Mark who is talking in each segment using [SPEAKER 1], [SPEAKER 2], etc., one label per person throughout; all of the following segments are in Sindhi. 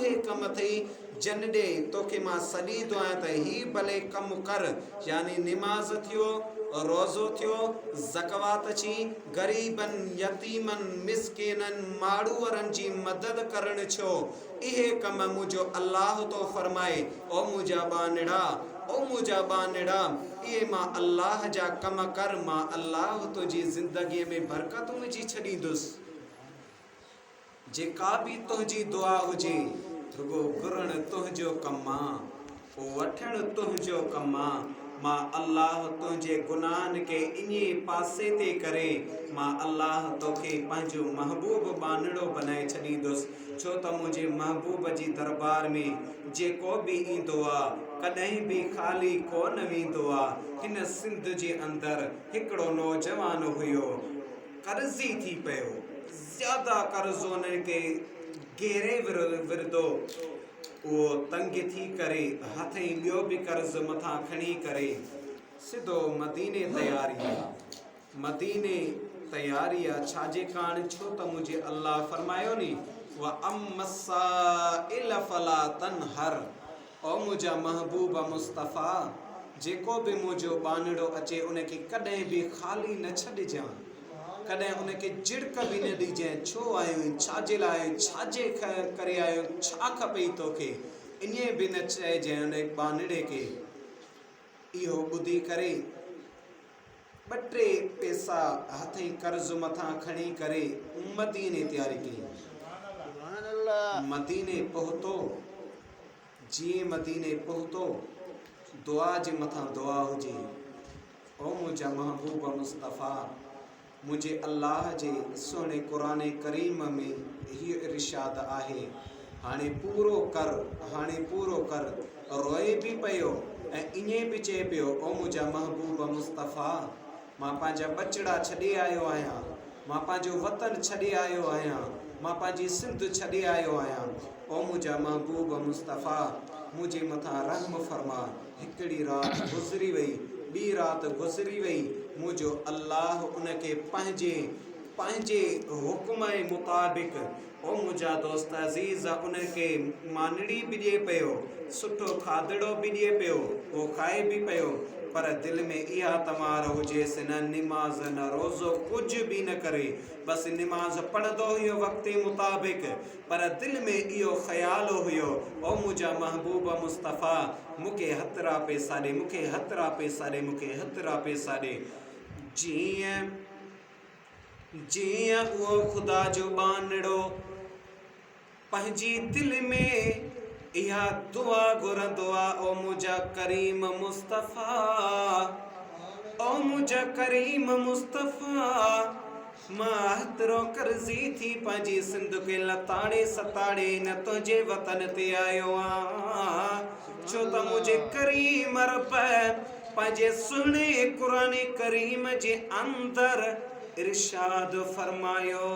[SPEAKER 1] اهي ڪم اٿئي جن ڏي توکي مان سڏيندو آهيان ته هي ڀلي ڪم ڪر، يعني نماز ٿيو، روزو ٿيو، زڪوات ٿي، غريبن، يتيمن، مسڪينن، ماڙوئرن جي مدد ڪرڻ ڇو، اهي ڪم منهنجو الله ٿو فرمائي، او منهنجا ٻانهڙا! او منهنجا ٻانهڙا! اهي مان الله جا ڪم ڪر، مان الله تنهنجي زندگيء ۾ برڪتون وجهي ڇڏيندس. جيڪا به تنهنجي دعا هجي، رڳو گهرڻ تنهنجو ڪم آ، وٺڻ تنهنجو ڪم آ، مان الله تنهنجي گناهن کي اڃي پاسي تي ڪري، مان الله توکي پنهنجو محبوب ٻانهڙو بنائي ڇڏيندس، ڇو ته منهنجي محبوب جي دربار ۾ جيڪو به ايندو آ، ڪڏهن به خالي ڪو نه ويندو آ. هن سنڌ جي اندر هڪڙو نوجوان هيو. قرضي ٿي پيو، زياده قرض انهن کي گهيري ورڌو، اهو تنگ ٿي ڪري هٿئين ٻيو به قرض مٿان کڻي ڪري سڌو مديني تياري آ، مديني تياري آ، ڇاجي ڪاڻ ڇو ته منهنجي الله فرمايو ني، واما السائل فلا تنهر. او منهنجا محبوب مصطفيٰ! جيڪو به منهنجو ٻانهڙو اچي ان کي ڪڏهن به خالي نه ڇڏجان، ڪڏهن ان کي جهڙڪ به نه ڏجانء، ڇو آيو آهين، ڇا جي لاء آيو آهين، ڇا جي ڪري آيو آهين، ڇا کپئي توکي، ائين به نه چئجانء ان ٻانهڙي کي. اهو ٻڌي ڪري ٻه ٽي پئسا هٿئين قرض مٿان کڻي ڪري مديني تياري ڪئي. مديني پهتو. جيئن مديني پهتو، دعا جي مٿان دعا هجي، او منهنجا محبوب مصطفيٰ! منهنجي الله جي سهڻي قرآن ڪريم ۾ هيء ارشاد آهي، هاڻي پورو ڪر، هاڻي پورو ڪر. روئي به پيو ۽ ائين به چئي پيو، او منهنجا محبوب مصطفيٰ! مان پنهنجا ٻچڙا ڇڏي آيو آهيان، مان پنهنجو وطن ڇڏي آيو آهيان، مان پنهنجي سنڌ ڇڏي آيو آهيان، او منهنجا محبوب مصطفيٰ! منهنجي مٿان رحم فرما. هڪڙي رات گذري وئي، ٻي رات گذري وئي، منهنجو الله ان کي پنهنجي پنهنجي حڪم مطابق او منهنجا دوست عزيز ان کي مانڙي به ڏئي پيو، سٺو کاڌڙو به ڏئي پيو، اهو کائي به پيو، پر دل ۾ اها تنوار هجيس نه نماز نه روزو ڪجهه به نه ڪري، بس نماز پڙهندو هيو وقت مطابق، پر دل ۾ اهو خيال هيو او منهنجا محبوب مصطفيٰ مون کي هترا پئسا ڏي، مون کي هترا پئسا ڏي، مون کي هترا پئسا ڏي. جيئن جيئن اهو خدا جو ٻانهڙو پنهنجي دل ۾ اها دعا گهرندو آ، او منهنجا ڪريم مصطفيٰ، او منهنجا ڪريم مصطفيٰ، مان هيترو قرضي ٿي پنهنجي سنڌ کي لتاڙي ستاڙي هن تنهنجي وطن تي آيو آن، ڇو ته منهنجي ڪريم رب پنهنجي سهڻي قرآن ڪريم جي اندر ارشاد فرمايو،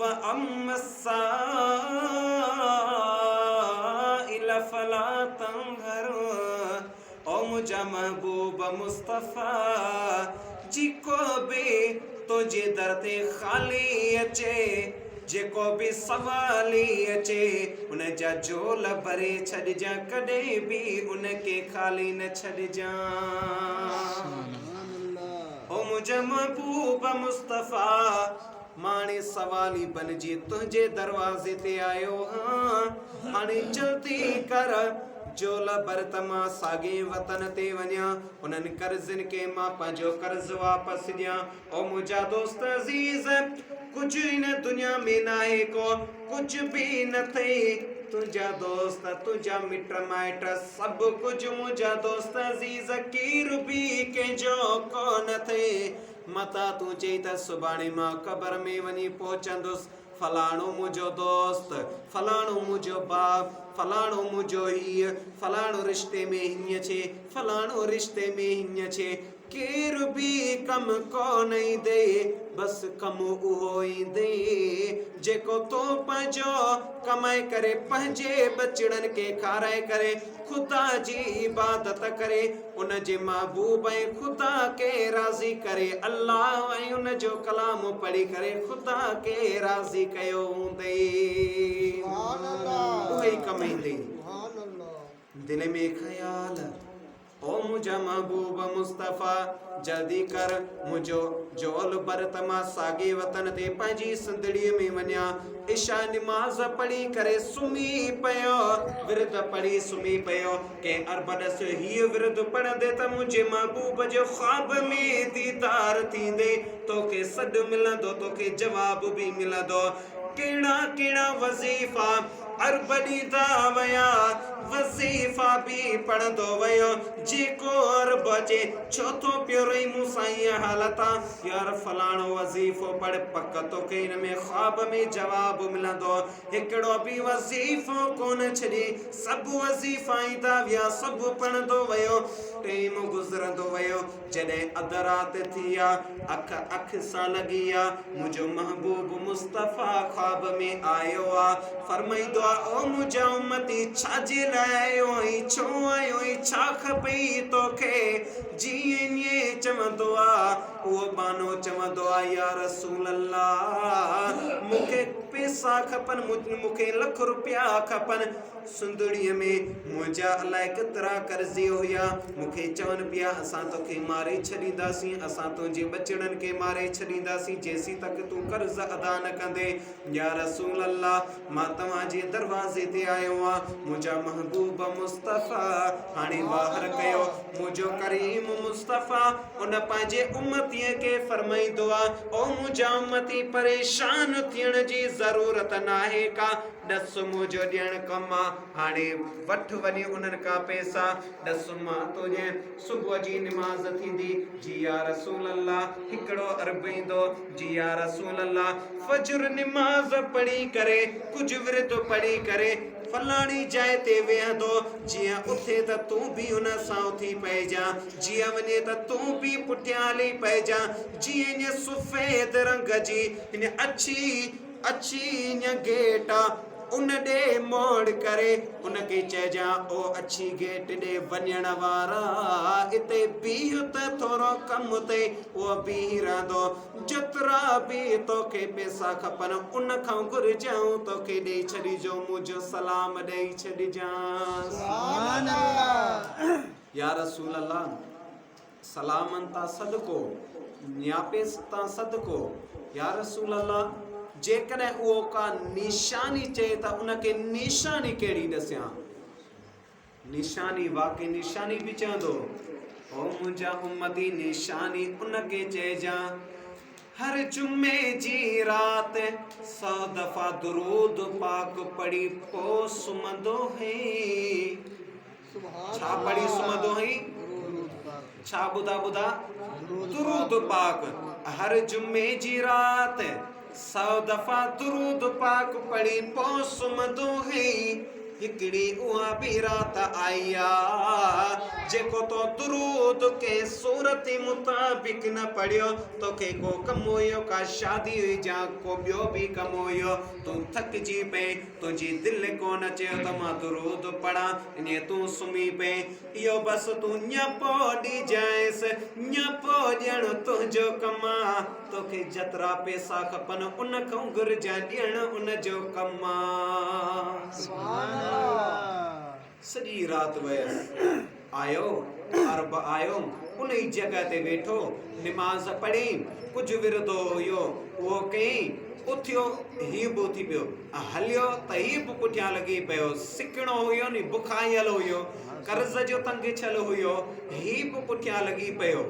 [SPEAKER 1] واما السائل فلا تنهر او منهنجا محبوب مصطفيٰ جيڪو به تنهنجي در تي خالي اچي جيڪو به سوالي اچي ان جا جهول ڀري ڇڏجان ڪڏهن به ان کي خالي نه ڇڏجان او منهنجا محبوب مصطفيٰ مان هاڻي سوالي بنجي تنهنجي دروازي تي آيو هان هاڻي جلدي ڪر جهول ڀر ته مان ساڳئي وطن تي وڃان انهن قرضين کي مان پنهنجو قرض واپس ڏيان او منهنجا دوست عزيز! ڪجهه هن دنيا ۾ ناهي ڪو ڪجهه به نه ٿئي تنهنجا دوست تنهنجا مٽ مائٽ سڀ ڪجهه منهنجا دوست عزيز ڪير به ڪنهن جو ڪو نه ٿئي متان تون چئي ته سڀاڻي مان قبر ۾ وڃي پهچندس فلاڻو منهنجو دوست، فلاڻو منهنجو باپ، فلاڻو منهنجو هيء، فلاڻو رشتي ۾ هيئن ڇي، فلاڻو رشتي ۾ هيئن ڇي، ڪير به ڪم ڪونه ايندئي، بس ڪم اهو ايندئي، جيڪو تون پنهنجو ڪمائي ڪري پنهنجي ٻچڙن کي کارائي ڪري خدا جي عبادت ڪري ان جي محبوب ۽ خدا کي راضي ڪري الله ۽ ان جو ڪلام پڙهي ڪري خدا کي راضي ڪيو هوندئي.
[SPEAKER 2] سبحان الله.
[SPEAKER 1] ڪم ايندي. دل ۾ خيال، او منهنجا محبوب مصطفيٰ! جلدي ڪر، منهنجو جهول ڀر ته مان ساڳئي وطن تي پنهنجي سنڌڙيء ۾ وڃان. عشاء نماز پڙهي ڪري سمهي پيو. ورد پڙهي سمهي پيو. ڪنهن عرب ڏسيو هيء ورد پڙهندي ته منهنجي محبوب جو خواب ۾ ديدار ٿيندي. توکي سڏ ملندو، توکي جواب به ملندو. ڪهڙا ڪهڙا وظيفا عرب ڏيندا ويا، وظيفا به پڙهندو ويو، جيڪو عرب اچي ڇو ٿو پيو رهين مون سان هيء حالت آ، يار فلاڻو وظيفو پڙهه پڪ توکي ان ۾ خواب ۾ جواب ملندو، هڪڙو به وظيفو ڪونه ڇڏي، سڀ وظيفا ايندا ويا، سڀ پڙهندو ويو، ٽيم گذرندو ويو. جڏهن اڌ رات ٿي آ، اک اک سان لڳي آ، منهنجو محبوب مصطفيٰ خواب ۾ آيو آ، فرمائيندو آ، او منهنجا امتي ڇا جي لاء آيو آهين، ڇو آيو آهين، ڇا کپئي توکي؟ جيئن ائين چوندو آ، اهو ٻانهو چوندو آ، يا رسول الله! مون کي پئسا کپن، مون کي لک روپيا کپن. سنڌڙيء ۾ منهنجا الائي ڪيترا قرضي هيا، مون کي چون پيا اسان توکي ماري ڇڏينداسين، اسان تنهنجي ٻچڙن کي ماري ڇڏينداسين جيسين تڪ تون قرض ادا نه ڪندين. يا رسول الله! مان توهان جي دروازي تي آيو آهيان، منهنجا محبوب مصطفيٰ هاڻي واهر ڪيو. منهنجو ڪريم مصطفيٰ ان پنهنجي امتيء کي فرمائيندو آهي، او منهنجا امتي پريشان ٿيڻ جي ضرورت ناهي ڪا، ڏس منهنجو ڏيڻ ڪم آ، هاڻي وٺ وڃي انهن کان پئسا، ڏس مان تو ڏين، صبح جي نماز ٿيندي، جي يا رسول الله، هڪڙو عرب ايندو، جي يا رسول الله، فجر نماز پڙهي ڪري، ڪجهه ورد پڙهي ڪري، فلاڻي جاء تي ويهندو، جيئن اٿي ته تون به ان سان اٿي پئجان، جيئن وڃي ته تون به پٺيان هلي پئجان، جيئن هن سفيد رنگ جي هن اڇي اچي اڃ گيٽ ان ڏي موڙ ڪري ان کي چئجان او اڇي گيٽ ڏي وڃڻ وارا اتي بيهه ته ٿورو ڪم اٿئي اهو بيهي رهندو جيترا به توکي پئسا کپن ان کان گهرجائون توکي ڏئي ڇڏجو منهنجو سلام ڏئي ڇڏجانس.
[SPEAKER 2] سبحان الله.
[SPEAKER 1] يا رسول الله سلامن تان صدقو، نياپي تان صدقو، يا رسول الله! جيڪڏهن اهو ڪا نشاني چئي ته ان کي نشاني ڪهڙي ڏسيان؟ نشاني واقعي نشاني به چوندو، او منهنجا امتي نشاني ان کي چئجان، هر جمعي جي رات سو دفعا درود پاڪ پڙهي پوء سمهندو هئين. ڇا پڙهي سمهندو هئين؟ ڇا ٻڌا ٻڌا؟ درود پاڪ هر جمعي جي رات سو دفعا درود پاڪ پڙهي پوء سمهندو هئين. هڪڙي اها به رات آئي آ جيڪو تو درود ڪنهن صورت مطابق نه پڙهيو توکي ڪو ڪم هيو ڪا شادي هئي جا ڪو ٻيو به ڪم هيو تون ٿڪجي پئين تنهنجي دل ڪونه چيو ته مان درود پڙهان، ائين تون سمهي پئين. اهو بس تون نياپو ڏجانس، نياپو ڏيڻ تنهنجو ڪم آ. توکي جيترا پئسا کپن، ان کان گهرجان ڏيڻ ان جو ڪم آ. سڄي رات ويس. آيو، عرب آيو، ان ئي جڳهه تي ويٺو، نماز پڙهيائين، ڪجهه ورد هيو، اهو ڪيائين، اٿيو، هي به اٿي پيو، هليو ته هي به پٺيان لڳي پيو، سڪڻو هيو ني، بکايل هيو، قرض جو تنگ ڇل هيو، هي به پٺيان لڳي پيو.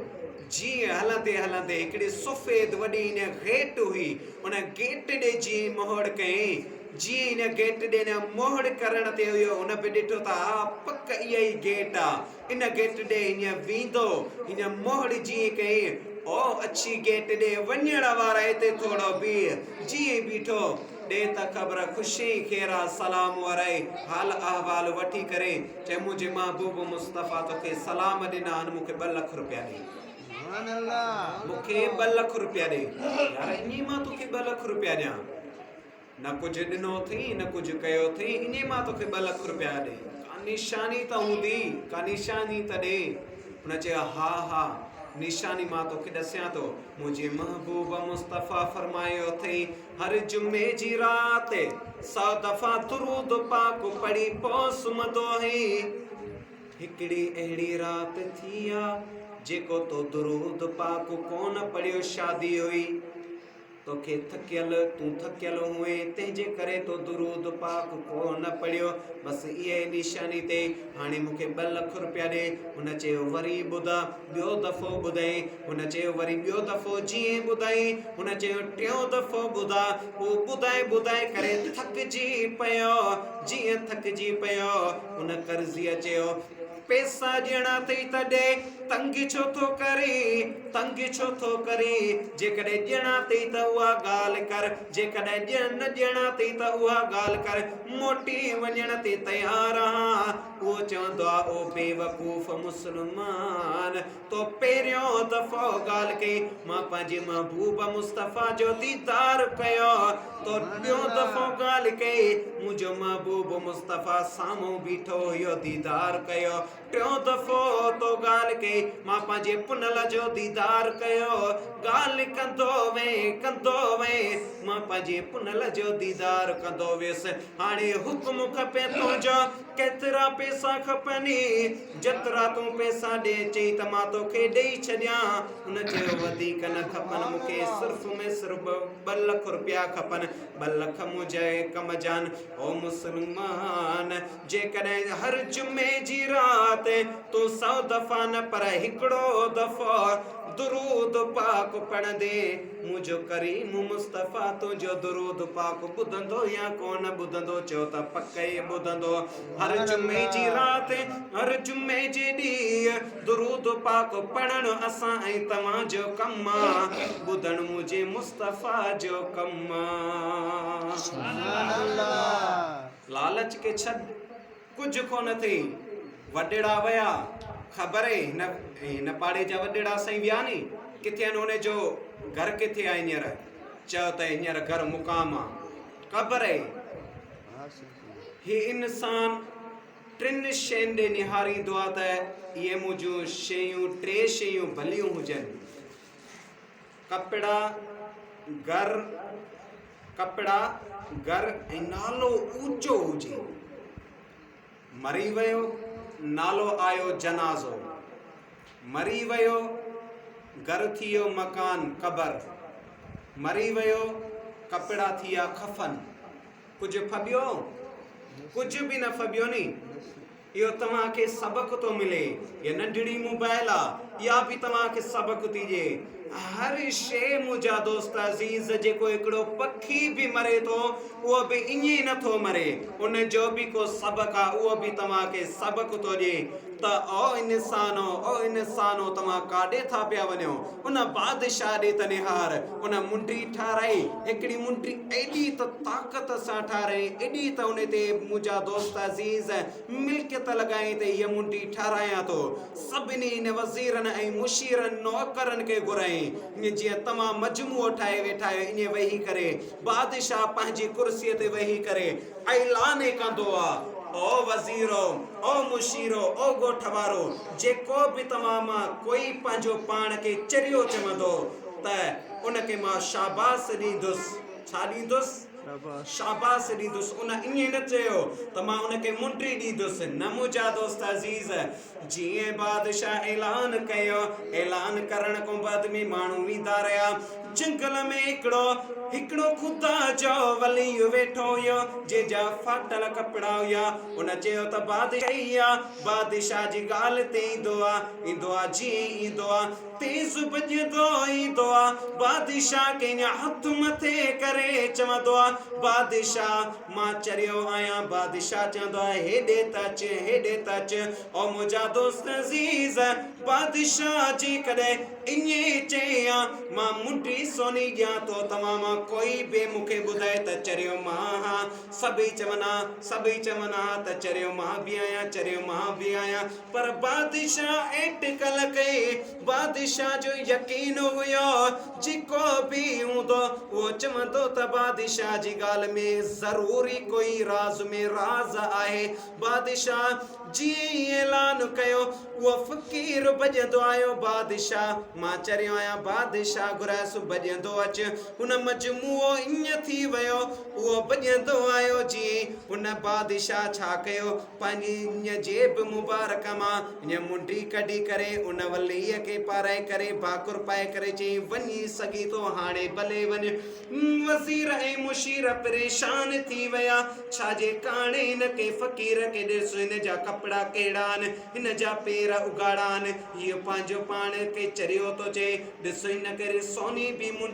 [SPEAKER 1] جيئن هلندي هلندي هڪڙي سفيد وڏي ان گيٽ هئي، ان گيٽ ڏي جيئن مهڙ ڪيائين، جيئن ان گيٽ ڏي نه مهڙ ڪرڻ تي هيو، هن به ڏٺو ته ها پڪ اها ئي گيٽ آ، ان گيٽ ڏي هيئن ويندو، هن مهڙ جيئن ڪيائين، او اڇي گيٽ ڏي وڃڻ وارا هتي ٿورو بيهه، جيئن ئي بيٺو، ڏي ته خبر خوشين خير آ، سلام ورائي، حال احوال وٺي ڪري، چئي منهنجي محبوب مصطفيٰ توکي سلام ڏنا آهن، مون کي ٻه لک روپيا ڏي. مون کي ٻه لک روپيا ڏي. يار ائين مان توکي ٻه لک روپيا ڏيان؟ نه ڪجهه ڏنو اٿئي نه ڪجهه ڪيو اٿئي ائين مان توکي ٻه لک روپيا ڏي. ڪا نشاني ته هوندي، ڪا نشاني ته ڏي. هن چيو ها ها. نشاني مان توکي ڏسيان ٿو. منهنجي محبوب مصطفيٰ فرمايو اٿئي، هر جمعي جي رات سؤ دفعا درود پاڪ پڙهي پوء سمهندو آهين. هڪڙي اهڙي رات ٿي آ، جيڪو تو درود پاڪ ڪونه پڙهيو، شادي هئي. توکي ٿڪيل، تون ٿڪيل هئين، تنهن جي ڪري تو درود پاڪ ڪو نه پڙهيو. بس اها ئي نشاني اٿئي. هاڻي مون کي ٻه لک روپيا ڏي. هن چيو، وري ٻڌاء. ٻيو دفعو ٻڌائين. هن چيو، وري ٻيو دفعو. جيئن ٻڌائين. هن چيو، ٽيون دفعو ٻڌاء. هو ٻڌائي ٻڌائي ڪري ٿڪجي پيو. جيئن ٿڪجي پيو، ان قرضيء چيو. پئسا ڏيڻا اٿئي ته ڏي، تنگ ڇو ٿو ڪرين، تنگ ڇو ٿو ڪرين، جيڪڏهن ڏيڻا اٿئي ته اها ڳالهه ڪر، جيڪڏهن ڏيڻ نه ڏيڻا اٿئي ته اها ڳالهه ڪر، موٽي وڃڻ تي تيار آهان. اهو چوندو آهي، او بيوقوف مسلمان! تو پهريون دفعو ڳالهه ڪئي، مان پنهنجي محبوب مصطفيٰ جو ديدار ڪيو. تو ٻيون دفعو ڳالهه ڪئي، منهنجو محبوب مصطفيٰ سامهون بيٺو هيو، ديدار ڪيو. ٽيون دفعو تو ڳالهه ڪئي، مان پنهنجي پنهل جو ديدار ڪيو. ڳالهه ڪندو وئين، ڪندو وئين، مان پنهنجي پنهل جو ديدار ڪندو ويس. هاڻي حڪم کپي تنهنجو، ڪيترا پئسا کپني؟ جيترا تون پئسا ڏي، چئي ته مان توکي ڏئي ڇڏيان. هن چيو، وڌيڪ نه کپن، مون کي صرف ۾ صرف ٻه لک روپيا کپن، ٻه لک منهنجي ڪم جان. او مسلمان! جيڪڏهن هر جمعي جي رات تون سؤ دفعا نه پر هڪڙو دفعو درود پاڪ پڙهندين، منهنجو ڪريم مصطفيٰ تنهنجو درود پاڪ ٻڌندو يا ڪونه ٻڌندو؟ چيو ته پڪ ئي ٻڌندو. هر جمعي جي رات، هر جمعي جي ڏينهن درود پاڪ پڙهڻ اسان ۽ توهان جو ڪم آ، ٻڌڻ منهنجي مصطفيٰ جو ڪم آ.
[SPEAKER 2] سبحان الله.
[SPEAKER 1] لالچ کي ڇڏ، ڪجهه ڪونه ٿئي. وڏڙا ويا، خبر اهي هن هن پاڙي جا وڏڙا سائين ويا ني، ڪٿي آهن ان جو گهر ڪٿي آ هينئر؟ چيو ته هينئر گهر مقام آ، قبر اهي. هي انسان ٽن شين ڏي نهاريندو آ ته اهي منهنجون شيون ٽي شيون ڀليون هجن، ڪپڙا، گهر، ڪپڙا، گهر ۽ نالو اوچو هجي. مري ويو، نالو آيو جنازو. مري ويو، گهر ٿيو مڪان، قبر. مري ويو، ڪپڙا ٿيا کفن. ڪجهه ڦٻيو؟ ڪجهه به نه ڦٻيو ني. اهو توهان کي سبق ٿو ملي. هيء ننڍڙي موبائل آ، اها به توهان کي سبق ٿي ڏئي. هر شيء منهنجا دوست عزيز جيڪو هڪڙو پکي به مري ٿو اهو به ائين ئي نه ٿو مري. ان جو به ڪو سبق آ، اهو به توهان کي سبق ٿو ڏئي ته او انسانو، او انسانو توهان ڪاڏي ٿا پيا وڃو؟ ان بادشاهه ڏي ته نهار، ان منڊي ٺاهرائي، هڪڙي منڊي ايڏي ته طاقت سان ٺاهرائي، ايڏي ته ان تي منهنجا دوست عزيز ملڪيت لڳائين ته هيء منڊي ٺاهرايان ٿو. سڀني ان وزيرن ۽ مشيرن نوڪرن کي گهرائين، ائين جيئن توهان مجموعو ٺاهي ويٺا آهيو، ائين ويهي ڪري، بادشاهه پنهنجي ڪرسيء تي ويهي ڪري اعلان ڪندو آ، او وزيرو! او مشيرو! او ڳوٺ وارو! جيڪو به توهان مان ڪوئي پنهنجو پاڻ کي چريو چوندو ته ان کي مان شاباس ڏيندس. ڇا ڏيندس؟ شاباس ڏيندس. ان ائين نه چيو ته مان ان کي منڊي ڏيندس. نه منهنجا دوست عزيز! جيئن بادشاهه اعلان ڪيو، اعلان ڪرڻ کان بعد ۾ ماڻهو ويندا رهيا. جنگل ۾ هڪڙو هڪڙو خدا جو ولي ويٺو هيو، جنهن جا ڦاٽل ڪپڙا هيا. ان چيو ته بادشاهه آ، بادشاهه جي ڳالهه تي ايندو آ، ايندو آ، جيئن ئي ايندو آ، تيز ڀڄندو ايندو آ، بادشاهه کي ائين هٿ مٿي ڪري چوندو آ، بادشاهه! مان چريو آهيان، بادشاهه چوندو آهي، هيڏي ته اچ، هيڏي ته اچ، او منهنجا دوست عزيز! بادشاهه جيڪڏهن ائين چئي ها، مان منڊي سوني ڏيان ٿو، توهان مان ڪوئي به مون کي ٻڌائي ته چريو مان آهيان. سڀئي چون ها، سڀئي چون ها ته چريو مان به آهيان، چريو مان به آهيان. پر بادشاهه اٽڪل ڪئي. بادشاهه جو يقين هيو، جيڪو به هوندو، اهو چوندو ته بادشاهه جي ڳالهه ۾ ضروري ڪوئي راز ۾ راز آهي. بادشاهه جيئن ئي اعلان ڪيو، اهو فقير ڀڄندو آيو، بادشاهه، مان چريو آهيان، بادشاهه گهرايس، ڀڄندو اچ. هن مجموعو ائين ٿي ويو، اهو ڀڄندو آيو، جيئن ئي هن بادشاهه ڇا ڪيو، پنهنجي جيب مبارڪ مان ائين منڊي ڪڍي ڪري ان وليء کي پارائي ڪري ڀاڪر پائي ڪري چيائين، وڃي سگهين ٿو، هاڻي ڀلي وڃ. وزير ۽ مشير پريشان ٿي ويا، ڇا جي ڪاڻي هن ڪنهن فقير کي ڏس، هن جا ڪپڙا ڪهڙا آهن، هن جا پير اگهاڙا آهن، هيء پنهنجو پاڻ کي چريو ٿو چئي، ڏس هن ڪري سوني به منڊي.